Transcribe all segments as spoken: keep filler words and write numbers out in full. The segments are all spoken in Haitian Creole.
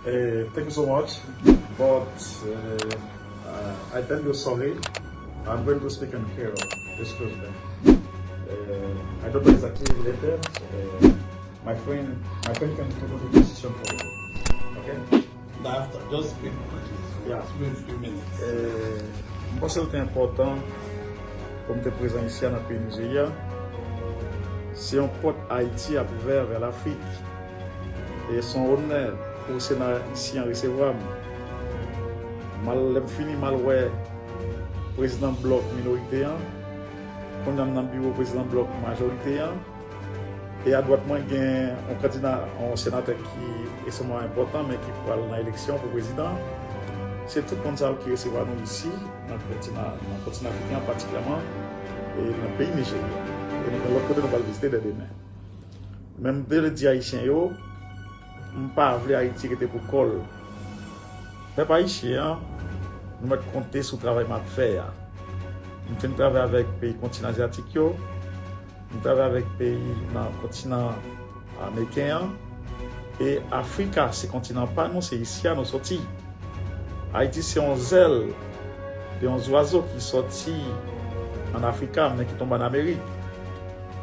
Uh, thank you so much, but uh, uh, I tell you sorry. I'm going to speak in Creole. Excuse me. Uh, I don't know exactly later. Uh, my friend, my friend can put the position for you. Okay? After, just speak quickly. Yeah. Few, few minutes. Uh, m panse l te enpòtan pou m te prezan isi a nan peyi Nijerya. Se yon pòt Ayiti ap ouvè vè Lafrik. E se yon onè pou Sena isi an resevwa m. M al, lè m fini, m al wè prezidan blòk minorite an. Kounye a m nan biwo prezidan blòk majorite an. E adwat mwen gen yon kandida, yon senatè ki ekstrèmman enpòtan, men ki pral nan eleksyon pou prezidan. Se tout moun sa yo ki resevwa nou isi, nan kontinan, nan kontinan afriken an patikilyèman, e nan peyi Nijerya. E nou gen lòt kote nou pral vizite dè demen. Men m te vle di Ayisyen yo, m pa vle Ayiti rete pou kò l. Pèp ayisyen an, nou mèt konte sou travay m ap fè a. M fin travay avèk peyi kontinan azyatik yo, m travay avèk peyi nan kontinan ameriken an, e Afrika se kontinan pa nou, se isi a nou soti. Ayiti se yon zèl de yon zwazo ki sòti ann Afrika, men ki tonbe ann Amerik.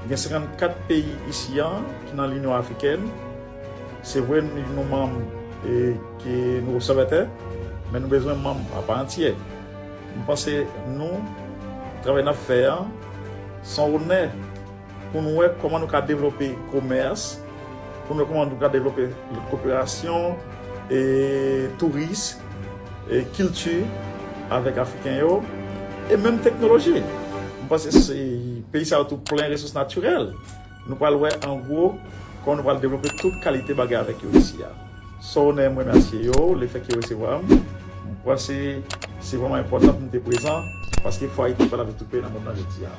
Gen senkannkat peyi isi a ki nan Linyon Afrikèn. Se vre, nou, nou manm e ke nou obsèvatè, men nou bezwen manm apa antyè. M panse nou, travay n ap fè a, se yon onè pou nou wè kòman nou ka devlope komès, pou nou wè kòman nou ka devlope koperasyon, e touris, e kilti avèk Afriken yo, e menm teknoloji. M panse se peyi sa yo tou plen resous natirèl. Nou pral wè an gwo kòman nou pral devlope tout kalite bagay avèk yo isi a. Se yon onè m remèsye yo, lefètke yo resevwa m. M panse se vrèman enpòtan pou m te prezan, paske fò Ayiti pale avèk tout peyi nan mond lan jodi a.